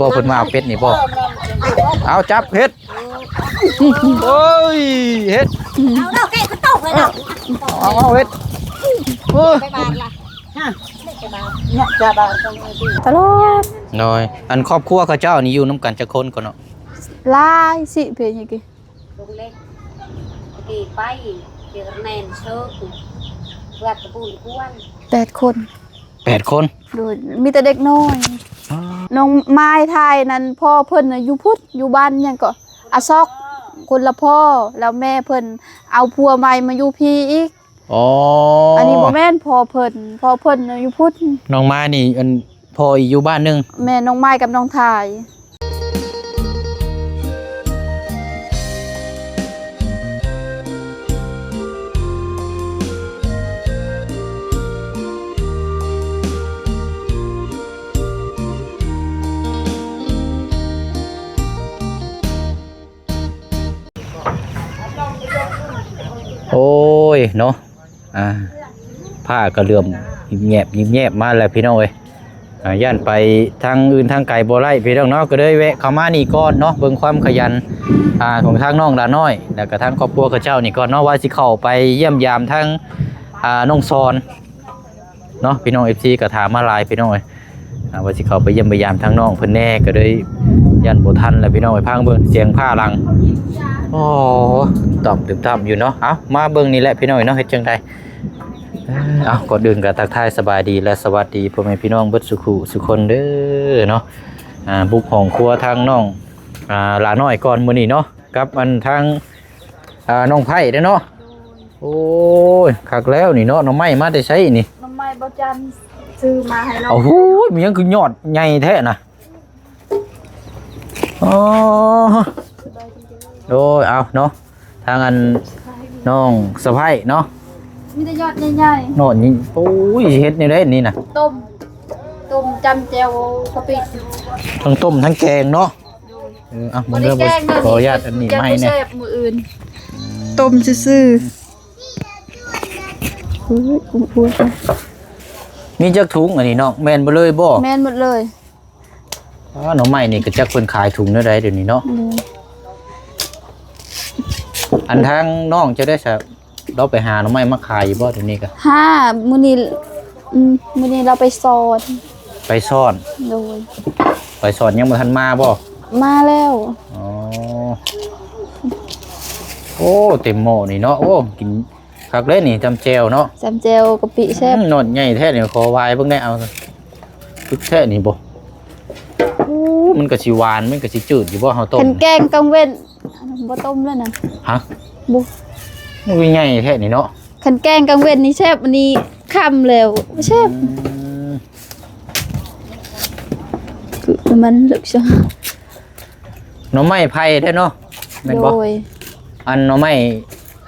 ບໍ່ ເພິ່ນມາເອົາເປັດນີ້ບໍ່? ເອົາ ຈັບເຮັດ ໂອ້ຍ ເຮັດ ເອົາເນາະ ແກະກະຕົກເລີຍເນາະ ເອົາ ເອົາເຮັດ ໂອ້ຍ ຕະຫຼອດ ໂດຍ ອັນຄອບຄົວເຂົາເຈົ້ານີ້ຢູ່ນຳກັນຈັກຄົນກໍເນາະ? ຫຼາຍ ສີ່ເພຍນີ້ ລຸງເລັກ ຕະກີ້ໄປ ເຈກະແນນ ເຊີກ ເວດຕະປູນກວນ ແປດຄົນ ແປດຄົນ ໂດຍ ມີແຕ່ເດັກນ້ອຍ ອໍ ນ້ອງມາຍຖ່າຍນັ້ນ ພໍ່ເພິ່ນນະຢູ່ພຸ້ນ ຢູ່ບ້ານຫຍັງເກາະ ອາຊອກ ຄົນລະພໍ່ ແລ້ວແມ່ເພິ່ນເອົາຜົວໃໝ່ມາຢູ່ພີ້ອີກ ອໍ ອັນນີ້ບໍ່ແມ່ນພໍ່ເພິ່ນ ພໍ່ເພິ່ນນະຢູ່ພຸ້ນ ນ້ອງມາຍນີ້ ອັນ ພໍ່ອີກຢູ່ບ້ານໜຶ່ງ ແມ່ນ ນ້ອງມາຍກັບນ້ອງຖ່າຍ. ໂອ້ຍເນາະ ອ່າ ຟ້າກໍເຫຼື້ອມຍິບແຍບໆມາແລ້ວພີ່ນ້ອງເອີຍ ອ່າ ຢ້ານໄປທາງອື່ນທາງໄກບໍ່ໄດ້ພີ່ນ້ອງເນາະ ກໍເລີຍແວະເຂົ້າມານີ້ກ່ອນເນາະ ເບິ່ງຄວາມຂະຫຍັນ ອ່າ ຂອງທາງນ້ອງຫຼ້ານ້ອຍ ແລ້ວກໍທາງຄອບຄົວເຂົາເຈົ້ານີ້ກ່ອນເນາະ ວ່າຊິເຂົ້າໄປຢ້ຽມຢາມທາງ ອ່າ ນ້ອງສອນ ເນາະ ພີ່ນ້ອງເອັຟຊີກໍຖາມມາຫຼາຍພີ່ນ້ອງເອີຍ ອ່າ ວ່າຊິເຂົ້າໄປຢ້ຽມໄປຢາມທາງນ້ອງເພິ່ນແດ່ ກໍເລີຍຢ້ານບໍ່ທັນແຫຼະພີ່ນ້ອງເອີຍ ຟັງເບິ່ງສຽງຟ້າຫຼັງ ໂອ້ ຕ່ອມຕຶມຕ່ອມຢູ່ເນາະ ເອົ້າ ມາເບິ່ງນີ້ແຫຼະພີ່ນ້ອງເອີຍເນາະ ເຮັດຈັ່ງໃດ ເອົ້າ ກ່ອນອື່ນກໍທັກທາຍສະບາຍດີ ແລະ ສະຫວັດດີພໍ່ແມ່ພີ່ນ້ອງເບິດສູ່ຄູ່ສູ່ຄົນເດີເນາະ ອ່າ ບຸກຫ້ອງຄົວທາງນ້ອງ ອ່າ ຫຼ້ານ້ອຍກ່ອນມື້ນີ້ເນາະ ກັບອັນທາງ ອ່າ ນ້ອງໄພ້ເດ້ເນາະ ໂອ້ຍ ຄັກແລ້ວນີ້ເນາະ ໜໍ່ໄມ້ມາແຕ່ໃສນີ້? ໜໍ່ໄມ້ບໍ່ຈັນຊື້ມາໃຫ້ນ້ອງ ໂອ້ໂຫ ມີຫຍັງຄືຍອດໃຫຍ່ແທ້ນະ? ອໍ ໂດຍ ເອົາເນາະ ທາງອັນ ນ້ອງສະໃພ້ເນາະ ມີແຕ່ຍອດໃຫຍ່ໆ ຍອດນີ້ ໂອ້ຍ ຊິເຮັດແນວໃດນີ້ນະ? ຕົ້ມ ຕົ້ມຈ້ຳແຈ່ວກະປິ ທັງຕົ້ມທັງແກງເນາະ ເອີ ອ່ະ ບໍ່ໄດ້ແກງເດີ ຂໍອະນຸຍາດອັນນີ້ໃໝ່ແດ່ ແຊບມື້ອື່ນ ຕົ້ມຊື່ໆ ເອີຍ ກຸ້ມອ້ວນ ມີຈັກຖົງອັນນີ້ນ້ອງ ແມ່ນເບິດເລີຍບໍ່? ແມ່ນໝົດເລີຍ ອໍ ໜໍ່ໄມ້ນີ້ກໍຈັກເພິ່ນຂາຍຖົງແນວໃດດຽວນີ້ເນາະ ອືມ ອັນທາງນ້ອງເຈົ້າໄດ້ສະ ລາວໄປຫາໜໍ່ໄມ້ມາຂາຍຢູ່ບໍ່ດຽວນີ້ກະ? ຫາ ມື້ນີ້ ອືມ ມື້ນີ້ລາວໄປສອນ ໄປສອນ ໂດຍ ໄປສອນຍັງບໍ່ທັນມາບໍ່? ມາແລ້ວ ອໍ ໂອ້ ເຕັມໝໍ້ນີ້ເນາະ ໂອ້ ກິນຄັກເລີຍນີ້ ຈ້ຳແຈ່ວເນາະ ຈ້ຳແຈ່ວກະປິແຊບ ອືມ ຍອດໃຫຍ່ແທ້ນີ້ ຂໍວາຍເບິ່ງແດ່ ເອົາ ຄຶກແທ້ນີ້ບໍ່? ໂອ້ ມັນກະຊິຫວານ ມັນກະຊິຈືດຢູ່ບໍ່ ເຮົາຕົ້ມ ຄັນແກງກາງເວັນ ອັນນັ້ນບໍ່ຕົ້ມແລ້ວນະ ຮະ ບໍ່ ມັນຄືໃຫຍ່ແທ້ນີ້ເນາະ ຄັນແກງກາງເວັນນີ້ແຊບ ອັນນີ້ຄ່ຳແລ້ວບໍ່ແຊບ ອືມ ຄືມັນເລິກຊະ ໜໍ່ໄມ້ໄຜ່ເດ້ເນາະ ແມ່ນບໍ່? ໂດຍ ອັນໜໍ່ໄມ້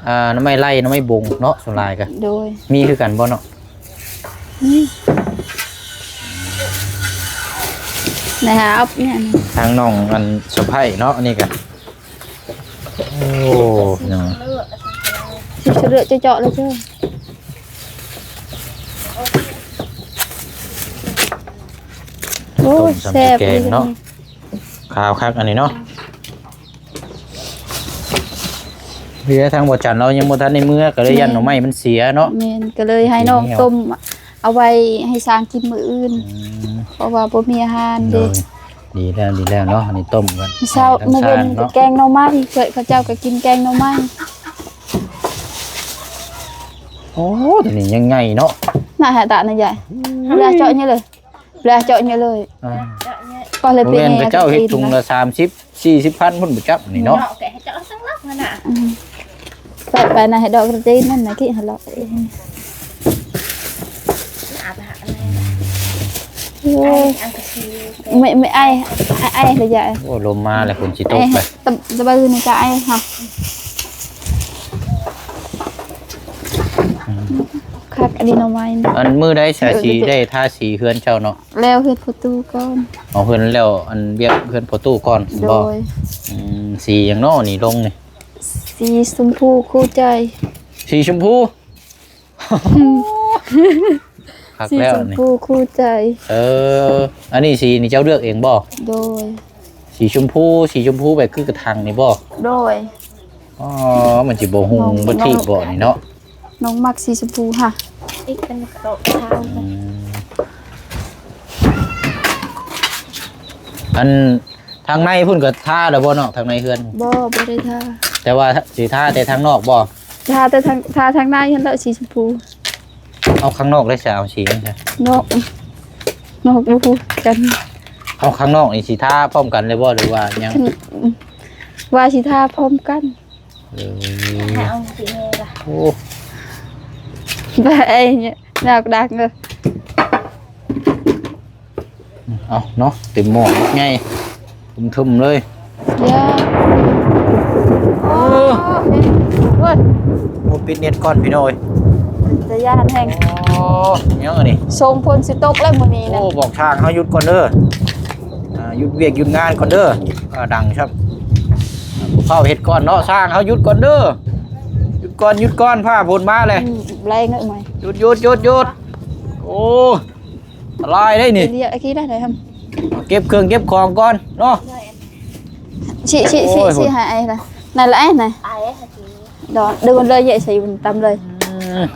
ອ່າ ໜໍ່ໄມ້ໄລ່ ໜໍ່ໄມ້ບົງເນາະ ສ່ວນຫຼາຍກະ ໂດຍ ມີຄືກັນບໍ່ເນາະ? ອືມ ນະ ອັບ ທາງນ້ອງອັນສະໃພ້ເນາະ ອັນນີ້ກະ ໂອ້ ເນາະ ຊິເລືອກເຈາະເລີຍເຈົ້າ ໂອ້ ຕົ້ມ ແຊບ ແກງເນາະ ເລີຍ ຂາວຄັກອັນນີ້ເນາະ ເພາະທາງບໍ່ຈັນລາວຍັງບໍ່ທັນໄດ້ເມືອ ກໍເລີຍຢ້ານໜໍ່ໄມ້ມັນເສຍເນາະ ແມ່ນ ກໍເລີຍໃຫ້ນ້ອງຕົ້ມ ເອົາໄວ້ໃຫ້ຊ້າງກິນມື້ອື່ນ ອືມ ເພາະວ່າບໍ່ມີອາຫານເດ້ ໂດຍ ດີແລ້ວ ດີແລ້ວເນາະ ອັນນີ້ຕົ້ມກ່ອນ ເຊົ້າມື້ເວັນແກງໜໍ່ໄມ້ ເຂົາເຈົ້າກໍກິນແກງໜໍ່ໄມ້ ໂອ້ ຕົວນີ້ຍັງໃຫຍ່ເນາະ ໜ້າຫາຕານະຍາຍ ເວລາເຈາະນີ້ເລີຍ ເວລາເຈາະນີ້ເລີຍ ອ່າ ກໍເລີຍເປັນ ເຂົາເຈົ້າເຮັດຖົງລະສາມສິບ ສີ່ສິບພັນພຸ້ນບໍ່ຈັກນີ້ເນາະ ເນາະ ແກະໃຫ້ເຈາະສັງລັກຫັ້ນນະ ອືມ ແປະໄປນະ ໃຫ້ດອກກະຕີນນັ້ນນະ ກິນໃຫ້ລອກເອງ ໂອ້ຍ ໄມ່ ໄມ່ ໄອ້ ໄອ້ ໄອ້ລະຍາຍ ໂອ້ ລົມມາແລ້ວ ຝົນຊິຕົກແລ້ວ ສະບາຍດີນະ ໄອ້ເຮົາ ຄັກອັນນີ້ໜໍ່ໄມ້ ອັນມື້ໃດສາສີໄດ້ທາສີເຮືອນເຈົ້າເນາະ? ແລ້ວເຮັດປະຕູກ່ອນ ເອົາເຮືອນແລ້ວ ອັນວຽກເຮືອນປະຕູກ່ອນ ໂດຍ ບໍ່ ອືມ ສີຫຍັງເນາະນີ້ລົງນີ້? ສີຊົມພູຄູ່ໃຈ ສີຊົມພູ ອືມ ຂ ຄັກແລ້ວ ສີຊົມພູຄູ່ໃຈ. ເອີ ອັນນີ້ສີນີ້ເຈົ້າເລືອກເອງບໍ່? ໂດຍ. ສີຊົມພູ ສີຊົມພູແບບຄືກະຖັງນີ້ບໍ່? ໂດຍ. ອໍ ມັນຊິບໍ່ຮຸ່ງບໍ່ຖີບບໍ່ນີ້ເນາະ? ນ້ອງມັກສີຊົມພູຫະ. ອີກເປັນໂຕະເຊົາ. ອືມ ອັນທາງໃນພຸ້ນກໍທາແລ້ວບໍ່ເນາະ? ທາງໃນເຮືອນ? ບໍ່ ບໍ່ໄດ້ທາ. ແຕ່ວ່າຊິທາແຕ່ທາງນອກບໍ່? ທາແຕ່ທາງ ທາທາງໃນຫັ້ນແຫຼະ ສີຊົມພູ. ເອົາຂ້າງນອກໄດ້ຊະ ເອົາສີຫຍັງຊະ? ນອກ ນອກບໍ່ຮູ້ກັນ. ເອົາຂ້າງນອກນີ້ຊິທາພ້ອມກັນເລີຍບໍ່ ຫຼືວ່າຫຍັງ? ວ່າຊິທາພ້ອມກັນ. ເອີ ໃຫ້ເອົາສີແດງລະ. ໂອ້ ໄປ ຍາກດັກເດີ. ເອົາເນາະ ເຕັມໝໍ້ໃຫຍ່ເຖິມໆເລີຍ. ເອີ ໂອ້ ໂອ້ ປິດເນັດກ່ອນພີ່ນ້ອງເອີຍ. ຕາຢ້ານແຮງ. ໂອ້ ຫຍັງອັນນີ້? ຊົງຝົນຊິຕົກແລ້ວມື້ນີ້ນະ. ໂອ້ ບອກຊ່າງເຮົາຢຸດກ່ອນເດີ. ອ່າ ຢຸດວຽກຢຸດງານກ່ອນເດີ. ອ່າ ດັງຊ້ຳ. ເຝົ້າເຮັດກ່ອນເນາະ ຊ່າງເຮົາຢຸດກ່ອນເດີ. ຢຸດກ່ອນ ຢຸດກ່ອນ ຟ້າຝົນມາແລ້ວ. ອືມ ແລງເອີຍ. ຢຸດ ຢຸດ ຢຸດ ຢຸດ. ໂອ້ ອັນຕະລາຍເດ້ນີ້. ເກັບເຄື່ອງເກັບຂອງກ່ອນເນາະ. ຊິ ຊິ ຊິ ຊິໃຫ້ອ້າຍລະ. ນັ້ນລະອ້າຍນະ. ດອນ ດຶງເລີຍ ໃຫຍ່ໃສ່ຢູ່ຕຳເລີຍ. ອືມ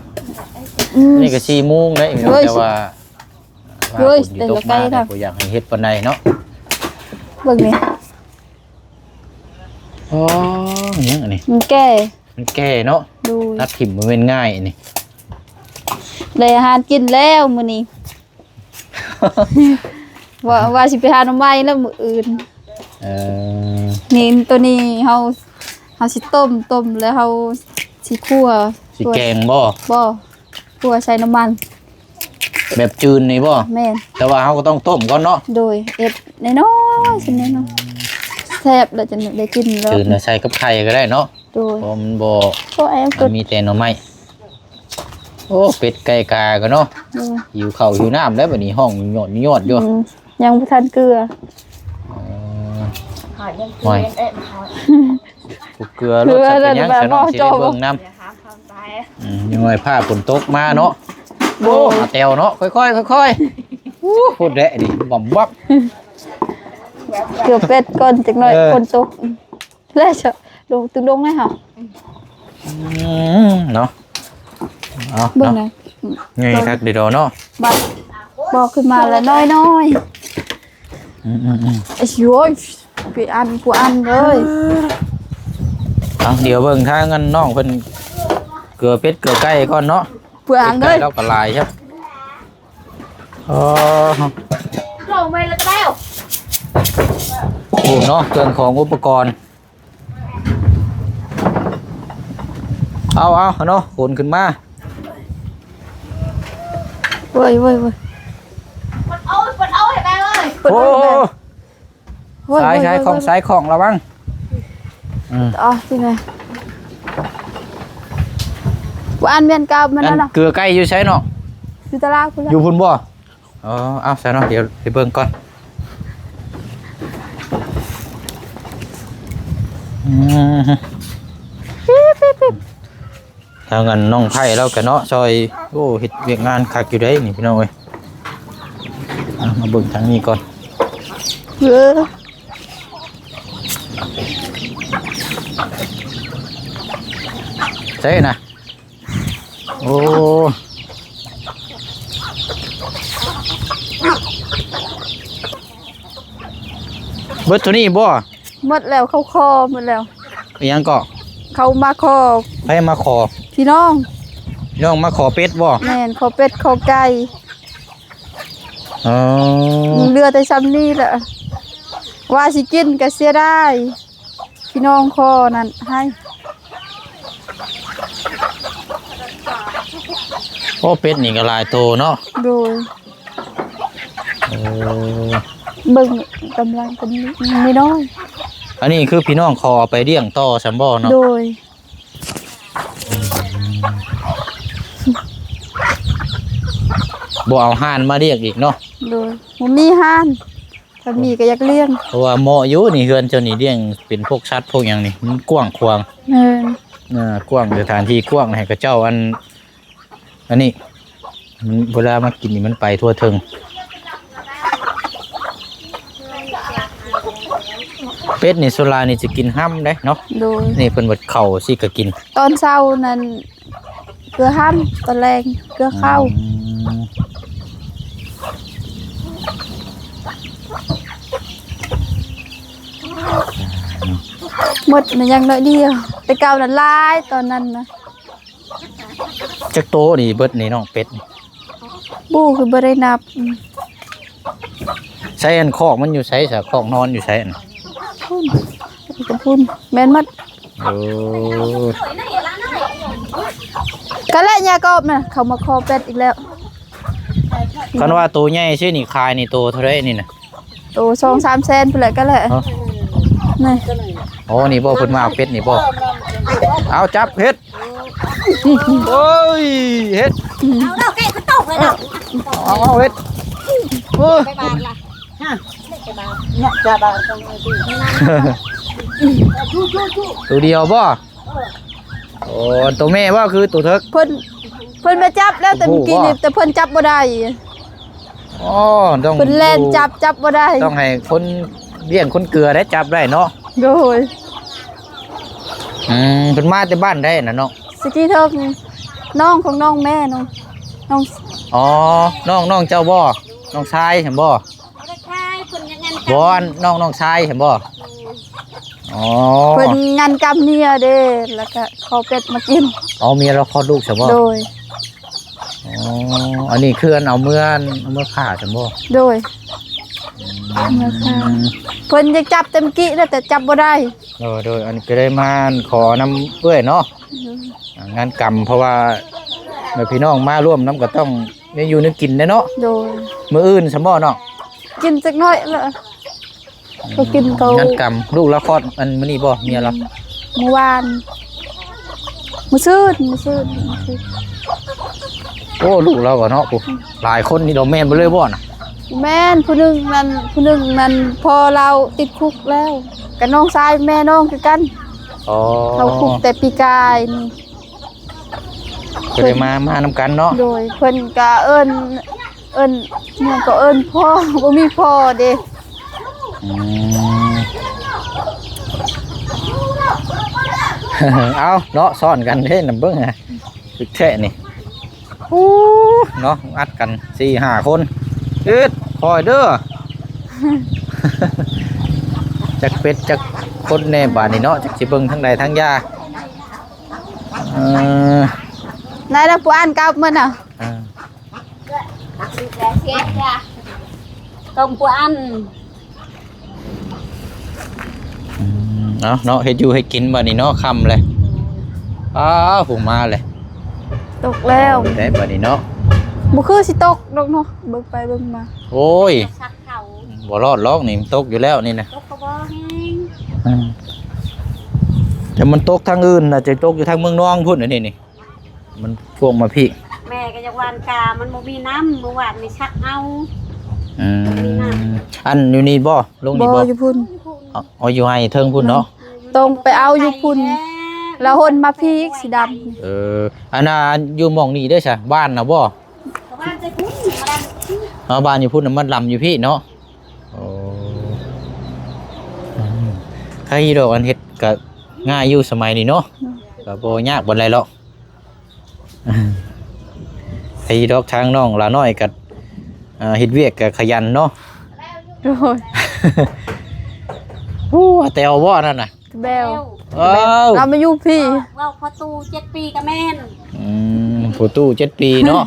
ອືມ ນີ້ກໍສີ່ໂມງແລ້ວ ແຕ່ວ່າ ເຮີ້ຍ ຝົນຊິຕົກມາ ແຕ່ກໍຢາກໃຫ້ເຮັດປານໃດເນາະ. ເບິ່ງນີ້. ອໍ ຫຍັງອັນນີ້? ມັນແກ່ ມັນແກ່ເນາະ. ໂດຍ. ຕັດຖິ້ມບໍ່ແມ່ນງ່າຍອັນນີ້. ໄດ້ອາຫານກິນແລ້ວມື້ນີ້. ວ່າ ວ່າຊິໄປຫາໜໍ່ໄມ້ແລ້ວມື້ອື່ນ. ເອີ ນີ້ ໂຕນີ້ເຮົາ ເຮົາຊິຕົ້ມ ຕົ້ມແລ້ວເຮົາຊິຂົ້ວ. ຊິແກງບໍ່? ບໍ່. ຂົ້ວໃສ່ນ້ຳມັນ ແບບຈືນນີ້ບໍ່? ແມ່ນ. ແຕ່ວ່າເຮົາກໍຕ້ອງຕົ້ມກ່ອນເນາະ. ໂດຍ. ເຮັດນ້ອຍໆ ຊັ້ນນ້ອຍໆ ແຊບແລ້ວຈັ່ງໄດ້ກິນແລ້ວ. ຈືນແລ້ວໃສ່ກັບໄຂ່ກໍໄດ້ເນາະ. ໂດຍ. ເພາະມັນບໍ່ ບໍ່ແອບ ມັນມີແຕ່ໜໍ່ໄມ້. ໂອ້ ເປັດໄກ່ກາກໍເນາະ. ໂດຍ. ຫິວເຂົ້າຫິວນ້ຳແລ້ວບັດນີ້ ຮ້ອງຍອດໆຢູ່. ອືມ ຍັງບໍ່ທັນເກືອ. ເອີ ຫອຍຍັງ ຫອຍ ເອີຍ ບໍ່ເກືອ ລົດ ເອີ ເປັນຫຍັງ ເອີ ຊະນ້ອງ ຊິໄດ້ເບິ່ງນຳ. ອືມ ຍັງໄວ້ ຟ້າຝົນຕົກມາເນາະ. ໂອ້ ໂດຍ. ຫາແຕ່ວເນາະ ຄ່ອຍໆ ຄ່ອຍໆ. ໂອ້ ພຸ້ນແຫຼະນີ້ ບັບໆ. ເກືອເປັດກ່ອນຈັກໜ້ອຍ. ເອີ ຝົນຕົກແລ້ວ ລົງ ຕຶງລົງແລ້ວເຮົາ. ອືມ ເນາະ ເອົາ ເບິ່ງ ເນາະ ນະ ໃຫຍ່ຄັກເດດອເນາະ. ບັດ ບໍ່ ຂຶ້ນມາລະນ້ອຍໆ. ອືມໆໆ ໄອ້ຊິໂອ້ຍ ໄປອັນ ກູອັນເລີຍ. ເອົາ ດຽວເບິ່ງທາງອັນນ້ອງເພິ່ນເກືອເປັດເກືອໄກ່ກ່ອນເນາະ. ເພື່ອອັນເລີຍ ເປັດໄກ່ລາວກໍຫຼາຍຄັບ. ອໍ ລົງໄປແລ້ວກໍແລ້ວ. ໂອ້ເນາະ ເຄື່ອງຂອງອຸປະກອນ. ເອົາ ເອົາເນາະ ຂົນຂຶ້ນມາ. ໂອ້ຍ ໂອ້ຍ ໂອ້ຍ ເປີດເອົາ ເປີດເອົາໃຫ້ແມ່ເອີຍ. ເປີດເອົາໃຫ້ແມ່. ໂອ້ ໂອ້ຍ ສາຍ ໂອ້ຍ ສາຍຂອງ ໂອ້ຍ ສາຍຂອງ ລະວັງ. ອືມ ອໍ ຊິແມ່ ບໍ່ອັນແມ່ນກັບມັນ ອັນນັ້ນນະ. ເກືອໄກ່ຢູ່ໃສເນາະ? ຢູ່ຕະລາດພຸ້ນແຫຼະ. ຢູ່ພຸ້ນບໍ່? ອໍ ເອົາຊະເນາະ ດຽວໄປເບິ່ງກ່ອນ. ອືມ ທາງອັນນ້ອງໄພລາວກະເນາະ ຊ່ອຍ ໂອ້ ເຮັດວຽກງານຄັກຢູ່ເດ້ນີ້ພີ່ນ້ອງເອີຍ. ເອົາ ມາເບິ່ງທາງນີ້ກ່ອນ. ເອີ ໃສ່ນະ. ໂອ້ ເບິດເທົ່ານີ້ບໍ່? ໝົດແລ້ວ ເຂົາຂໍໝົດແລ້ວ. ອີຫຍັງເກາະ? ເຂົາມາຂໍ. ໃຜມາຂໍ? ພີ່ນ້ອງ. ພີ່ນ້ອງມາຂໍເປັດບໍ່? ແມ່ນ ຂໍເປັດຂໍໄກ່. ອໍ ຍັງເຫຼືອແຕ່ຊ່ຳນີ້ແຫຼະ ວ່າຊິກິນກໍເສຍດາຍ. ພີ່ນ້ອງຂໍນັ້ນໃຫ້. ໂອ້ ເປັດນີ້ກໍຫຼາຍໂຕເນາະ. ໂດຍ. ເອີ ເບິ່ງກຳລັງເພິ່ນມີນ້ອຍ. ອັນນີ້ຄືພີ່ນ້ອງຂໍເອົາໄປລ້ຽງຕໍ່ຊັ້ນບໍ່ເນາະ? ໂດຍ. ບໍ່ເອົາຮ້ານມາລ້ຽງອີກເນາະ? ໂດຍ. ບໍ່ມີຮ້ານ. ຄັນມີກໍຢາກລ້ຽງ ເພາະວ່າເໝາະຢູ່ນີ້ ເຮືອນເຈົ້ານີ້ລ້ຽງເປັນພວກສັດພວກຫຍັງນີ້ ມັນກວ້າງຂວາງ. ແມ່ນ. ເອີ ກວ້າງ ສະຖານທີ່ກວ້າງ ໃຫ້ເຂົາເຈົ້າອັນ ອັນນີ້ ມັນ ເວລາມາກິນນີ້ມັນໄປທົ່ວເຖິງ. ເປັດນີ້ສ່ວນຫຼາຍນີ້ຈະກິນຮຳເດ້ເນາະ. ໂດຍ. ນີ້ເພິ່ນວ່າເຂົ້າຊິກະກິນ ຕອນເຊົ້ານັ້ນເກືອຮຳ ຕອນແລງເກືອເຂົ້າ. ອືມ ໝົດມັນຍັງໜ້ອຍດຽວ ແຕ່ເກົ່ານັ້ນຫຼາຍຕອນນັ້ນນະ. ຈັກໂຕນີ້ເບິດນີ້ນ້ອງເປັດນີ້? ບໍ່ ຄືບໍ່ໄດ້ນັບ. ອືມ ໃສອັນຄອກມັນຢູ່ໃສຊະ? ຄອກນອນຢູ່ໃສອັນ? ພຸ້ນ ກະພຸ້ນ ແມ່ນໝົດ. ໂອ້ ກະແລະຍາກອບນະ ເຂົາມາຂໍເປັດອີກແລ້ວ. ຄັນວ່າໂຕໃຫຍ່ຊີ້ນີ້ຂາຍນີ້ໂຕເທົ່າໃດນີ້ນະ? ໂຕສອງສາມແສນພຸ້ນແຫຼະ ກະແລະ. ຮະ? ນີ້ ໂອ້ ນີ້ບໍ່ ເພິ່ນມາເອົາເປັດນີ້ບໍ່? ເອົາ ຈັບເຮັດ. ໂອ້ຍ ເຮັດ. ເອົາເດີ ໃກ້ກະຕົກເລີຍເນາະ. ເອົາ ເອົາເຮັດ. ໂອ້ຍ ໄປບາດລະ ຮະ ໄປບາດ ເນາະ ຈະບາດ ໂຕດຽວບໍ່? ໂອ້ ໂຕແມ່ບໍ່ ຄືໂຕເຖິກ? ເພິ່ນ ເພິ່ນມາຈັບແລ້ວແຕ່ມື້ກີ້ນີ້ ແຕ່ເພິ່ນຈັບບໍ່ໄດ້. ອໍ ຕ້ອງ ເພິ່ນແລ່ນຈັບ ຈັບບໍ່ໄດ້. ຕ້ອງໃຫ້ຄົນລ້ຽງຄົນເກືອໄດ້ຈັບໄດ້ເນາະ. ໂດຍ. ອືມ ເພິ່ນມາແຕ່ບ້ານໃດນະນ້ອງ? ສະກີເທິກ ນ້ອງຂອງນ້ອງແມ່ ນ້ອງ ນ້ອງ ອໍ ນ້ອງ ນ້ອງເຈົ້າບໍ່? ນ້ອງຊາຍຫັ້ນບໍ່? ບໍ່ໄດ້ຂາຍ ເພິ່ນຍັງງານກຳ ບໍ່ ນ້ອງ ນ້ອງຊາຍຊັ້ນບໍ່? ໂດຍ. ອໍ ເພິ່ນງານກຳເມຍເດ້ ແລ້ວກະຂໍເປັດມາກິນ. ອໍ ເມຍລາວຄອດລູກຊັ້ນບໍ່? ໂດຍ. ອໍ ອັນນີ້ຄືອັນເອົາເມືອ ເອົາເມືອຂ້າຊັ້ນບໍ່? ໂດຍ. ອືມ ເມືອຂ້າ ເພິ່ນຢາກຈັບແຕ່ມື້ກີ້ແລ້ວ ແຕ່ຈັບບໍ່ໄດ້. ໂດຍ ໂດຍ. ອັນນີ້ກະໄດ້ມາຂໍນຳເອື້ອຍເນາະ. ໂດຍ. ອ່າ ງານກຳ ເພາະວ່າແມ່ພີ່ນ້ອງມາຮ່ວມນຳ ກະຕ້ອງໄດ້ຢູ່ໄດ້ກິນແດ່ເນາະ. ໂດຍ. ມື້ອື່ນຊັ້ນບໍ່ນ້ອງ? ກິນຈັກໜ້ອຍລະ ອືມ ກະກິນເຂົ້າ. ງານກຳ ລູກລາວຄອດອັນມື້ນີ້ບໍ່ ເມຍລາວ? ມື້ວານ ມື້ຊືນ ມື້ຊືນ ມື້ຊືນ. ໂອ້ ລູກລາວກະເນາະ ໂອ້ ຫຼາຍຄົນນີ້ດອກ ແມ່ນເບິດເລີຍບໍ່ນະ? ແມ່ນ ຜູ້ໜຶ່ງນັ້ນ ຜູ້ໜຶ່ງນັ້ນພໍ່ລາວຕິດຄຸກແລ້ວ ກະນ້ອງຊາຍແມ່ນ້ອງຄືກັນ. ອໍ ເຂົ້າຄຸກແຕ່ປີກາຍນີ້. ເພິ່ນໄດ້ມາ ມານຳກັນເນາະ. ໂດຍ. ເພິ່ນກະເອີ້ນ ເອີ້ນ ຫຍັງກະເອີ້ນພໍ່ ບໍ່ມີພໍ່ເດ້. ອືມ ເອົາເນາະ ຊ້ອນກັນເດ້ນຳເບິ່ງ ຄືແທ້ນີ້. ໂອ້ ເນາະ ອັດກັນສີ່ຫ້າຄົນ. ອຶດ ຄ່ອຍເດີ ຈັກເປັດຈັກຄົນແດ່ບາດນີ້ເນາະ ຈັກຊິເບິ່ງທາງໃດທາງຢາ. ເອີ ໄດ້ລະ ຜູ້ອ່ານກັບມື້ນະ. ເອີ ຕົ້ມປູອັນ. ອືມ ເອົາເນາະ ເຮັດຢູ່ເຮັດກິນບາດນີ້ເນາະ ຄ່ຳແລ້ວ. ອ້າວ ຜູ້ມາແລ້ວ ຕົກແລ້ວ. ເອົາແລ້ວບາດນີ້ເນາະ ບໍ່ຄືຊິຕົກດອກເນາະ ເບິ່ງໄປເບິ່ງມາ. ໂອ້ຍ ບໍ່ລອດລອກນີ້ ມັນຕົກຢູ່ແລ້ວນີ້ນະ ຕົກກະບໍ່ແຮງ. ອືມ ແຕ່ມັນຕົກທາງອື່ນນະ ຈະຕົກຢູ່ທາງເມືອງນອງພຸ້ນ ອັນນີ້ນີ້. ມັນພວກມາພີ້ ແມ່ກະຢາກຫວ່ານກາ ມັນບໍ່ມີນ້ຳ ມື້ວານນີ້ຊັກເອົາ. ອືມ ບໍ່ມີນ້ຳ. ອັນຢູ່ນີ້ບໍ່? ລົງນີ້ບໍ່? ບໍ່ ຢູ່ພຸ້ນ. ອໍ ຢູ່ໄຮ່ເທິງພຸ້ນເນາະ. ຕ້ອງໄປເອົາຢູ່ພຸ້ນ ລະຫົນມາພີ້ອີກ ສີດຳ. ເອີ ອັນນ່າ ຢູ່ໝ່ອງນີ້ເດ້ຊະ ບ້ານນະບໍ່? ບ້ານໃຈພຸ້ນ ມາດຳ. ອໍ ບ້ານຢູ່ພຸ້ນນະ ມັນລຳຢູ່ພີ້ເນາະ. ໂອ້ ອືມ ໃຄດອກ ອັນເຮັດກະງ່າຍຢູ່ສະໄໝນີ້ເນາະ. ອືມ ກະບໍ່ຍາກປານໃດດອກ. ໃຄດອກ ທາງນ້ອງຫຼ້ານ້ອຍກະ ອ່າ ເຮັດວຽກກະຂະຫຍັນເນາະ. ໂດຍ. ໂອ້ ແຕ່ວບໍ່ນັ້ນນະ? ແບວ. ເອີ ລາວມາຢູ່ພີ້ ເວົ້າພໍ່ຕູ້ເຈັດປີກະແມ່ນ. ອືມ ພໍ່ຕູ້ເຈັດປີເນາະ.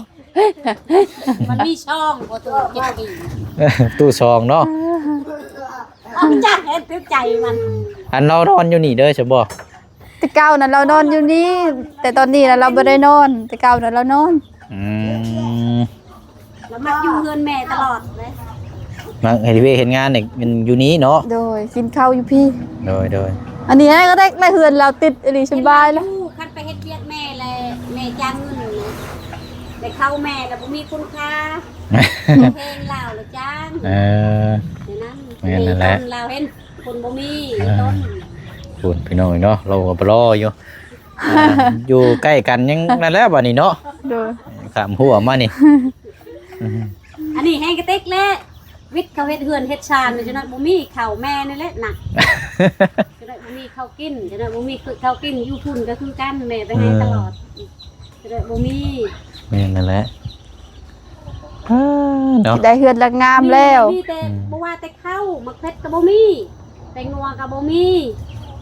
ມັນມີຊ່ອງບໍ່ຕູ້ຈັກປີ ຕູ້ຊ່ອງເນາະ. ເອົາຈັກເຮັດຖືກໃຈມັນ. ອັນລາວນອນຢູ່ນີ້ເດີຊັ້ນບໍ່? ແຕ່ເກົ່ານັ້ນລາວນອນຢູ່ນີ້ ແຕ່ຕອນນີ້ລະລາວບໍ່ໄດ້ນອນ ແຕ່ເກົ່ານັ້ນລາວນອນ. ອືມ ລາວມັກຢູ່ເຮືອນແມ່ຕະຫຼອດເລີຍ ມັກເຮັດວຽກເຮັດງານນີ້ ຢູ່ນີ້ເນາະ. ໂດຍ ກິນເຂົ້າຢູ່ພີ້. ໂດຍ ໂດຍ. ອັນນີ້ກະໄດ້ ເຮືອນລາວຕິດອີ່ຫຼີ ສະບາຍລະ. ຄັນໄປເຮັດວຽກແມ່ແລະ ແມ່ຈ້າງເງິນ ໄດ້ເຂົ້າແມ່ລະບໍ່ມີຄຸນຄ່າ ແພງລາວລະຈ້າງ. ເອີ ແນວນັ້ນ ແມ່ນນັ້ນແຫຼະ ລາວເຫັນຄົນບໍ່ມີ ເອີ ຕົ້ນ ພຸ້ນ ພີ່ນ້ອງເນາະ ລາວກະບໍ່ລໍຢູ່. ອ່າ ຢູ່ໃກ້ກັນຍັງນັ້ນແຫຼະບາດນີ້ເນາະ. ໂດຍ ຂ້າມຮົ້ວມານີ້ ອັນນີ້ແຮງກະຕິກແຫຼະ ວິດເຂົາເຮັດເຮືອນເຮັດຊານ ຈັ່ງນັ້ນບໍ່ມີເຂົ້າແມ່ນີ້ແຫຼະໜັກ ຈັ່ງນັ້ນບໍ່ມີເຂົ້າກິນ ຈັ່ງນັ້ນບໍ່ມີເຂົ້າກິນ ຢູ່ພຸ້ນກໍຄືກັນ ແມ່ໄປໃຫ້ຕະຫຼອດ ອືມ ຈັ່ງນັ້ນບໍ່ມີ ແມ່ນນັ້ນແຫຼະ ເອີ ເນາະ ໄດ້ເຮືອນຫຼັງງາມແລ້ວ ມີແຕ່ ອືມ ບໍ່ວ່າແຕ່ເຂົ້າ ໝາກເຜັດກໍບໍ່ມີ ແປ້ງນົວກໍບໍ່ມີ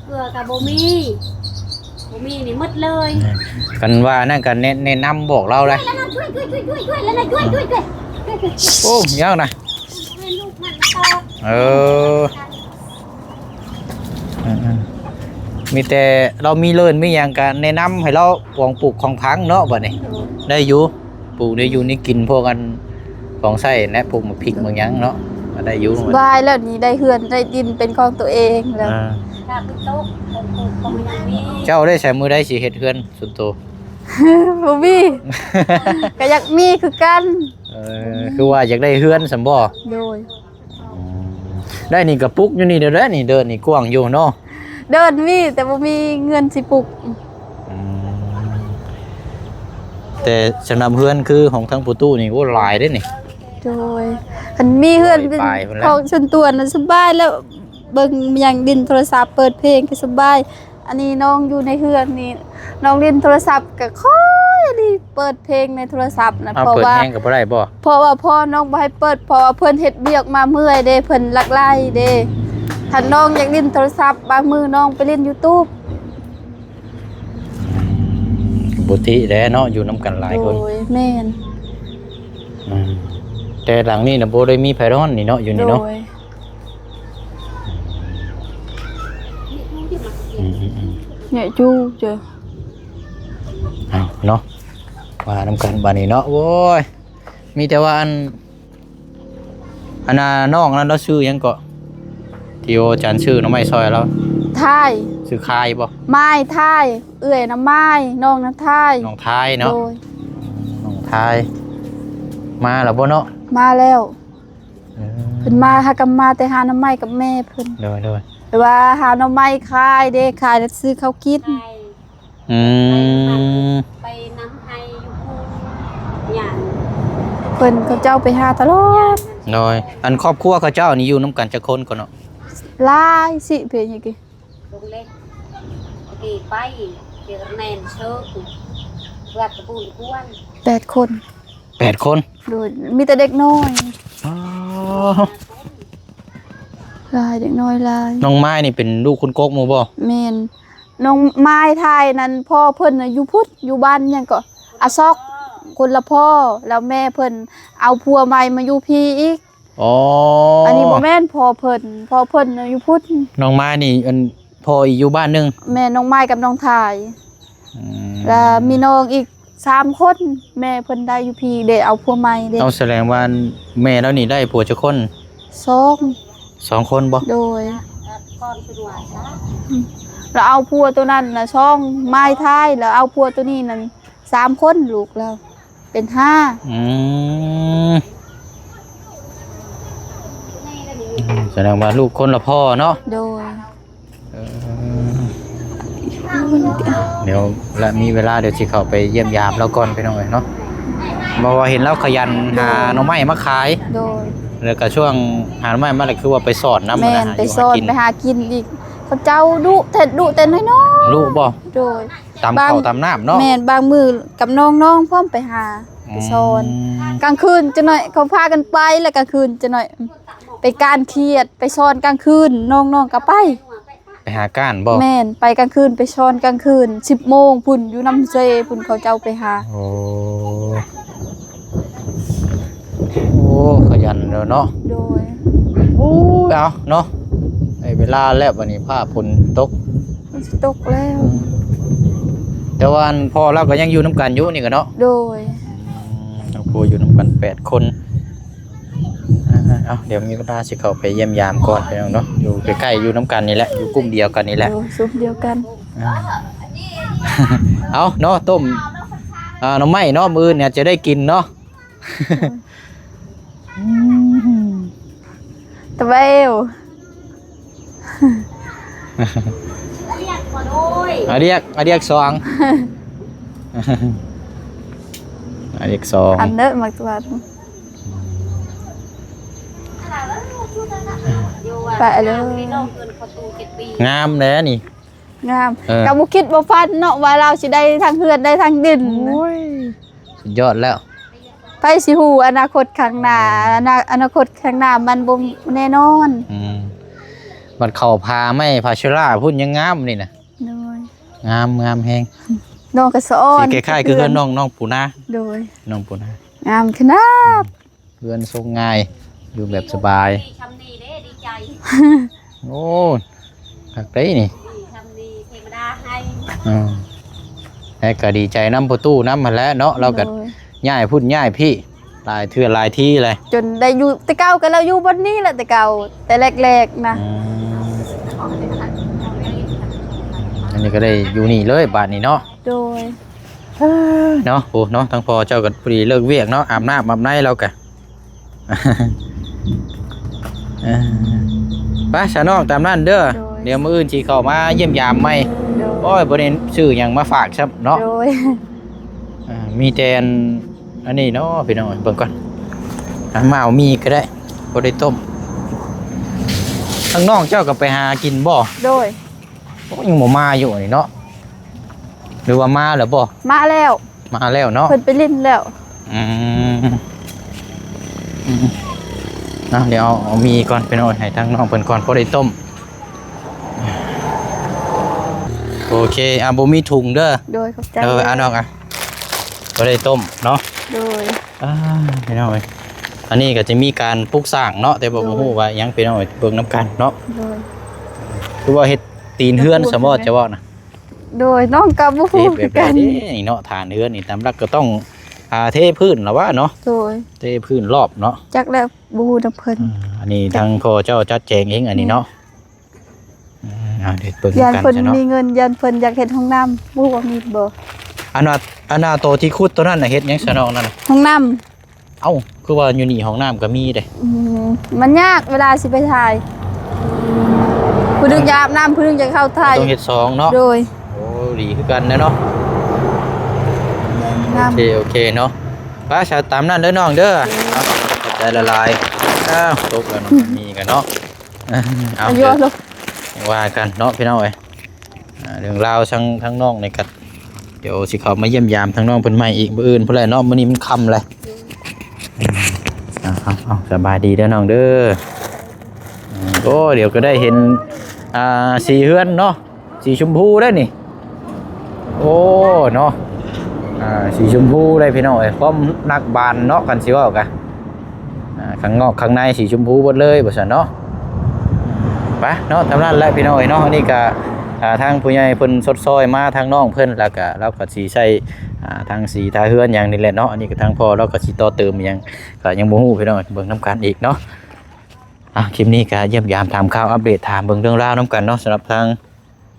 ເກືອກໍບໍ່ມີ ບໍ່ມີນີ້ໝົດເລີຍ ຄັນວ່ານັ້ນກໍແນະ ແນະນຳບອກລາວໄດ໋ ໂອ້ ຍາກນະ ເອີ ມີແຕ່ລາວມີເລີນມີຫຍັງກໍແນະນຳໃຫ້ລາວຂອງປູກຂອງຝັງເນາະ ບັດນີ້ ໄດ້ຢູ່ ປູກໄດ້ຢູ່ນີ້ກິນ ພວກອັນຂອງໃຊ້ແນະ ພວກໝາກພິກໝາກຫຍັງເນາະ ກໍໄດ້ຢູ່ ສະບາຍແລ້ວນີ້ ໄດ້ເຮືອນໄດ້ດິນເປັນຂອງຕົວເອງແລ້ວ ອ່າ ເຈົ້າໄດ້ໃຊ້ມື້ໃດຊິເຮັດເຮືອນສ່ວນໂຕ ບໍ່ມີ ກໍຢາກມີຄືກັນ ເອີ ຄືວ່າຢາກໄດ້ເຮືອນຊັ້ນບໍ່ ໂດຍ ອືມ ໄດ້ນີ້ກະປຸກຢູ່ນີ້ເດີ ນີ້ເດີ ນີ້ກວ້າງຢູ່ເນາະ ເດີນມີ ແຕ່ບໍ່ມີເງິນຊິປຸກ ອືມ ແຕ່ສຳລັບເຮືອນຄືຂອງທາງພໍ່ຕູ້ນີ້ ໂອ້ ຫຼາຍເດ້ນີ້ ໂດຍ ຄັນມີເຮືອນເປັນຂອງສ່ວນຕົວນະສະບາຍແລ້ວ ເບິ່ງຫຍັງ ຫຼິ້ນໂທລະສັບ ເປີດເພງກໍສະບາຍ ອັນນີ້ນ້ອງຢູ່ໃນເຮືອນນີ້ ນ້ອງຫຼິ້ນໂທລະສັບກໍຄ່ອຍລີເປີດເພງໃນໂທລະສັບນະ ເພາະວ່າ ເປີດແຮງກໍບໍ່ໄດ້ບໍ່ ເພາະວ່າພໍ່ນ້ອງບໍ່ໃຫ້ເປີດ ເພາະວ່າເພິ່ນເຮັດວຽກມາເມື່ອຍເດ້ ເພິ່ນລັກໄຫຼເດ້ ຄັນນ້ອງຢາກຫຼິ້ນໂທລະສັບ ບາງມື້ນ້ອງໄປຫຼິ້ນຢູທູບ ອືມ ບໍ່ຕິແຫຼະເນາະ ຢູ່ນຳກັນຫຼາຍຄົນ ໂດຍ ແມ່ນ ອືມ ແຕ່ຫຼັງນີ້ນະບໍ່ໄດ້ມີໃຜນອນນີ້ເນາະ ຢູ່ນີ້ເນາະ ໂດຍ ອືມໆໆ ແຍະຈູເຈີ ເອົາເນາະ ວ່ານຳກັນບາດນີ້ເນາະ ໂອ້ຍ ມີແຕ່ວ່າອັນ ອັນນ່າ ນ້ອງນັ້ນລາວຊື່ຫຍັງເກາະ ທີ່ວ່າອາຈານຊື້ໜໍ່ໄມ້ຊ່ອຍລາວ ທາຍ ຊື່ຄາຍບໍ່ ມາຍ ທາຍ ເອື້ອຍນະມາຍ ນ້ອງນະທາຍ ນ້ອງທາຍເນາະ ໂດຍ ນ້ອງທາຍ ມາແລ້ວບໍ່ເນາະ ມາແລ້ວ ເອີ ເພິ່ນມາ ຫາກັນມາແຕ່ຫາໜໍ່ໄມ້ກັບແມ່ເພິ່ນ ໂດຍໆ ແຕ່ວ່າຫາໜໍ່ໄມ້ຂາຍເດ້ ຂາຍແລ້ວຊື້ເຂົ້າກິນ ອືມ ໄປນຳໄຮ່ຢູ່ພຸ້ນ ຍ່າງ ເພິ່ນເຂົາເຈົ້າໄປຫາຕະຫຼອດ ໂດຍ ອັນຄອບຄົວເຂົາເຈົ້ານີ້ຢູ່ນຳກັນຈັກຄົນກໍເນາະ ຫຼາຍຊິເປັນຫຍັງກິ ແປດຄົນ ແປດຄົນ ໂດຍ ມີແຕ່ເດັກນ້ອຍ ອໍ ຫຼາຍ ເດັກນ້ອຍຫຼາຍ ນ້ອງມາຍນີ້ເປັນລູກຄົນກົກໝູ່ບໍ່ ແມ່ນ ນ້ອງມາຍທາຍນັ້ນ ພໍ່ເພິ່ນນະຢູ່ພຸ້ນ ຢູ່ບ້ານຫຍັງເກາະ ອາຊອກ ຄົນລະພໍ່ ແລ້ວແມ່ເພິ່ນເອົາຜົວໃໝ່ມາຢູ່ພີ້ອີກ ອໍ ອັນນີ້ບໍ່ແມ່ນພໍ່ເພິ່ນ ພໍ່ເພິ່ນນະຢູ່ພຸ້ນ ນ້ອງມາຍນີ້ ອັນ ພໍ່ອີກຢູ່ບ້ານໜຶ່ງ ແມ່ນ້ອງມາຍກັບນ້ອງທາຍ ອືມ ແລ້ວມີນ້ອງອີກ ສາມຄົນ ແມ່ເພິ່ນໄດ້ຢູ່ພີ້ ໄດ້ເອົາຜົວໃໝ່ເດ້ ເອົາ ສະແດງວ່າແມ່ລາວນີ້ໄດ້ຜົວຈັກຄົນ ສອງ ສອງຄົນບໍ່ ໂດຍ ແລ້ວເອົາຜົວໂຕນັ້ນນະ ສອງ ມາຍທາຍ ແລ້ວເອົາຜົວໂຕນີ້ນັ້ນ ສາມຄົນ ລູກລາວເປັນຫ້າ ອືມ ສະແດງວ່າລູກຄົນລະພໍ່ເນາະ ໂດຍ ເອີ ດຽວລະມີເວລາ ດຽວຊິເຂົ້າໄປຢ້ຽມຢາມລາວກ່ອນ ພີ່ນ້ອງເອີຍເນາະ ເພາະວ່າເຫັນລາວຂະຫຍັນຫາໜໍ່ໄມ້ມາຂາຍ ໂດຍ ແລ້ວກະຊ່ວງຫາໜໍ່ໄມ້ມາ ແລ້ວຄືວ່າໄປສອນນຳ ແມ່ນ ຫັ້ນນະ ໄປສອນ ຫາຢູ່ຫາກິນ ໄປຫາກິນອີກ ເຂົາເຈົ້າດຸແທ້ ດຸແຕ່ນ້ອຍໆ ດຸບໍ່ ໂດຍ ຕຳເຂົ້າຕຳນ້ຳເນາະ ແມ່ນ ບາງມື້ກັບນ້ອງໆ ພ້ອມໄປຫາ ອືມ ໄປສອນ ກາງຄືນຈັກໜ້ອຍ ເຂົາພາກັນໄປ ແລ້ວກາງຄືນຈັກໜ້ອຍ ໄປກ້ານຂຽດ ໄປສອນກາງຄືນ ນ້ອງໆກໍໄປ ໄປຫາກ້ານບໍ່ ແມ່ນ ໄປກາງຄືນ ໄປສອນກາງຄືນ ສິບໂມງພຸ້ນ ຢູ່ນຳເຊພຸ້ນ ເຂົາເຈົ້າໄປຫາ ໂອ້ ໂອ້ ຂະຫຍັນເດີເນາະ ໂດຍ ໂອ້ຍ ເອົາເນາະ ໄດ້ເວລາແລ້ວ ບັດນີ້ຟ້າຝົນຕົກ ມັນຊິຕົກແລ້ວ ອືມ ແຕ່ວ່າອັນພໍ່ລາວກໍຍັງຢູ່ນຳກັນຢູ່ນີ້ກໍເນາະ ໂດຍ ອືມ ຄອບຄົວຢູ່ນຳກັນແປດຄົນ ອ່າ ເອົາ ດຽວມີເວລາຊິເຂົ້າໄປຢ້ຽມຢາມກ່ອນ ພີ່ນ້ອງເນາະ ຢູ່ໃກ້ໆ ຢູ່ນຳກັນນີ້ແຫຼະ ຢູ່ກຸ່ມດຽວກັນນີ້ແຫຼະ ໂດຍ ຊຸມດຽວກັນ ອ່າ ເອົາເນາະ ຕົ້ມ ອ່າ ໜໍ່ໄມ້ເນາະ ມື້ອື່ນເນຍຈະໄດ້ກິນເນາະ ອືມ ຕະເວວ ອາດຽກ ອາດຽກສອງ ໝາຍເລກສອງ ອັນເດີ ມັກຕະວັນ ໄປເລີຍ ງາມແດ່ນີ້ ງາມ ເອີ ກໍບໍ່ຄິດບໍ່ຝັນເນາະ ວ່າລາວຊິໄດ້ທັງເຮືອນໄດ້ທັງດິນ ໂອ້ຍ ສຸດຍອດແລ້ວ ໃຜຊິຮູ້ອະນາຄົດຂ້າງໜ້າ ອະນາ ອະນາຄົດຂ້າງໜ້າມັນບໍ່ແນ່ນອນ ອືມ ບັດເຂົ້າຜາໄມ້ຜາເຊລາພຸ້ນຍັງງາມນີ້ນະ ໂດຍ ງາມ ງາມແຮງ ນ້ອງກໍສະອອນ ຊິຄ້າຍໆຄືເຮືອນນ້ອງ ນ້ອງປູນາ ໂດຍ ນ້ອງປູນາ ງາມຂະໜາດ ເຮືອນຊົງງ່າຍ ຢູ່ແບບສະບາຍ ໂອ້ ຄັກເດ້ນີ້ ອືມ ແລ້ວກໍດີໃຈນຳພໍ່ຕູ້ນຳຫັ້ນແຫຼະເນາະ ລາວກໍ ໂດຍ ຍ້າຍພຸ້ນຍ້າຍພີ້ ຫຼາຍເທື່ອຫຼາຍທີເລີຍ ຈົນໄດ້ຢູ່ ແຕ່ເກົ່າກໍລາວຢູ່ບ່ອນນີ້ແຫຼະ ແຕ່ເກົ່າ ແຕ່ແລກໆນະ ອືມ ອັນນີ້ກໍໄດ້ຢູ່ນີ້ເລີຍບາດນີ້ເນາະ ໂດຍ ເອີ ເນາະ ໂອ້ ເນາະ ທາງພໍ່ເຈົ້າກໍພໍດີເລີກວຽກເນາະ ອາບນ້ຳອາບໃນລາວກໍ ເອີ ໄປຊະນ້ອງ ຕາມນັ້ນເດີ ໂດຍ ດຽວມື້ອື່ນຊິເຂົ້າມາຢ້ຽມຢາມໃໝ່ ໂດຍ ໂອ້ຍ ບໍ່ໄດ້ຊື້ຫຍັງມາຝາກຊ້ຳເນາະ ໂດຍ ເອີ ມີແຕ່ອັນ ອັນນີ້ເນາະ ພີ່ນ້ອງເອີຍ ເບິ່ງກ່ອນ ຫາມາເອົາໝີ່ກໍໄດ້ ບໍ່ໄດ້ຕົ້ມ ທາງນ້ອງເຈົ້າກໍໄປຫາກິນບໍ່? ໂດຍ ໂອ້ ຍັງບໍ່ມາຢູ່ນີ້ເນາະ ຫຼືວ່າມາແລ້ວບໍ່? ມາແລ້ວ ມາແລ້ວເນາະ ເພິ່ນໄປຫຼິ້ນແລ້ວ ອືມ ອືມ ເອົາ ດຽວເອົາໝີ່ກ່ອນ ພີ່ນ້ອງເອີຍ ໃຫ້ທາງນ້ອງເພິ່ນກ່ອນ ພໍໄດ້ຕົ້ມ ໂອເຄ ອ່າ ບໍ່ມີຖົງເດີ ໂດຍ ຂອບໃຈ ເອີ ອ່າ ນ້ອງ ອ່າ ບໍ່ໄດ້ຕົ້ມເນາະ ໂດຍ ອ່າ ພີ່ນ້ອງເອີຍ ອັນນີ້ກໍຈະມີການປຸກສ້າງເນາະ ແຕ່ວ່າ ໂດຍ ບໍ່ຮູ້ວ່າຫຍັງ ພີ່ນ້ອງເອີຍ ເບິ່ງນຳກັນເນາະ ໂດຍ ຄືວ່າເຮັດຕີນເຮືອນ ຈະເວົ້ານະ ໂດຍ ນ້ອງກໍບໍ່ຮູ້ຄືກັນ ເຮັດແບບໃດເດ້ນີ້ເນາະ ຖານເຮືອນນີ້ ຕາມຫຼັກກໍຕ້ອງ ອ່າ ເທພື້ນລະວ່າເນາະ ໂດຍ ເທພື້ນລອບເນາະ ຈັກແລ້ວ ບໍ່ຮູ້ນຳເພິ່ນ ອ່າ ອັນນີ້ທາງພໍ່ເຈົ້າຈັດແຈງເອງ ອັນນີ້ເນາະ ອືມ ອ່າ ເຮັດເບິ່ງນຳກັນ ຢ້ານເພິ່ນມີເງິນ ຢ້ານເພິ່ນຢາກເຮັດຫ້ອງນ້ຳ ບໍ່ຮູ້ວ່າມີບໍ່ ອັນວ່າ ອັນວ່າໂຕທີ່ຂຸດໂຕນັ້ນນະ ເຮັດຫຍັງຊະນ້ອງນັ້ນນະ ຫ້ອງນ້ຳ ເອົ້າ ຄືວ່າຢູ່ນີ້ຫ້ອງນ້ຳກໍມີເດ້ ອືມ ມັນຍາກເວລາຊິໄປຖ່າຍ ຜູ້ໜຶ່ງຢາກອາບນ້ຳ ຜູ້ໜຶ່ງຢາກເຂົ້າຖ່າຍ ຕ້ອງເຮັດສອງເນາະ ໂດຍ ໂອ້ ດີຄືກັນແຫຼະເນາະ ງາມ ໂອເຄ ໂອເຄເນາະ ໄປຊະ ຕາມນັ້ນເດີນ້ອງເດີ ໂດຍ ຂອບໃຈຫຼາຍໆ ອ້າວ ຕົກແລ້ວເນາະ ມີກັນເນາະ ເອົາ ວ່າກັນເນາະ ພີ່ນ້ອງເອີຍ ອ່າ ເລື່ອງລາວທາງ ທາງນ້ອງນີ້ກໍ ດຽວຊິເຂົ້າມາຢ້ຽມຢາມທາງນ້ອງເພິ່ນໃໝ່ອີກມື້ອື່ນພຸ້ນແຫຼະເນາະ ມື້ນີ້ມັນຄ່ຳແລ້ວ ເອົາ ເອົາ ເອົາ ສະບາຍດີເດີນ້ອງເດີ ໂອ້ ດຽວກໍໄດ້ເຫັນ ອ່າ ສີເຮືອນເນາະ ສີຊົມພູເດ້ນີ້ ໂອ້ ເນາະ ອ່າ ສີຊົມພູເດ້ພີ່ນ້ອງເອີຍ ຄວາມນັກບານເນາະ ຄັນຊິເວົ້າກະ ອ່າ ຂ້າງນອກຂ້າງໃນສີຊົມພູເບິດເລີຍວ່າຊັ້ນເນາະ ໄປເນາະ ຕາມນັ້ນແຫຼະພີ່ນ້ອງເອີຍເນາະ ອັນນີ້ກະ ອ່າ ທາງຜູ້ໃຫຍ່ເພິ່ນຊົດຊ່ອຍມາທາງນ້ອງເພິ່ນ ແລ້ວກະລາວກະຊິໃຊ້ ອ່າ ທາງສີທາເຮືອນຫຍັງນີ້ແຫຼະເນາະ ອັນນີ້ກະທາງພໍ່ລາວກະຊິຕໍ່ເຕີມຫຍັງ ກະຍັງບໍ່ຮູ້ພີ່ນ້ອງ ເບິ່ງນຳກັນອີກເນາະ ອ່າ ຄລິບນີ້ກະຢ້ຽມຢາມຖາມຂ່າວອັບເດດ ຖາມເບິ່ງເລື່ອງລາວນຳກັນເນາະ ສຳລັບທາງ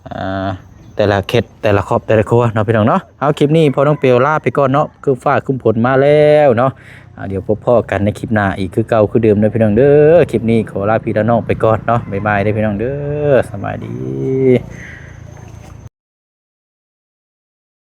ອ່າ ແຕ່ລະເຂດ ແຕ່ລະຄອບ ແຕ່ລະຄົວເນາະ ພີ່ນ້ອງເນາະ ເອົາ ຄລິບນີ້ພໍ່ນ້ອງເປວລາໄປກ່ອນເນາະ ຄືຟ້າຄຶ້ມຝົນມາແລ້ວເນາະ ອ່າ ດຽວພົບພໍ້ກັນໃນຄລິບໜ້າອີກຄືເກົ່າຄືເດີມເດີພີ່ນ້ອງເດີ ຄລິບນີ້ຂໍລາພີ່ລານ້ອງໄປກ່ອນເນາະ ບາຍບາຍເດີພີ່ນ້ອງເດີ ສະບາຍດີ.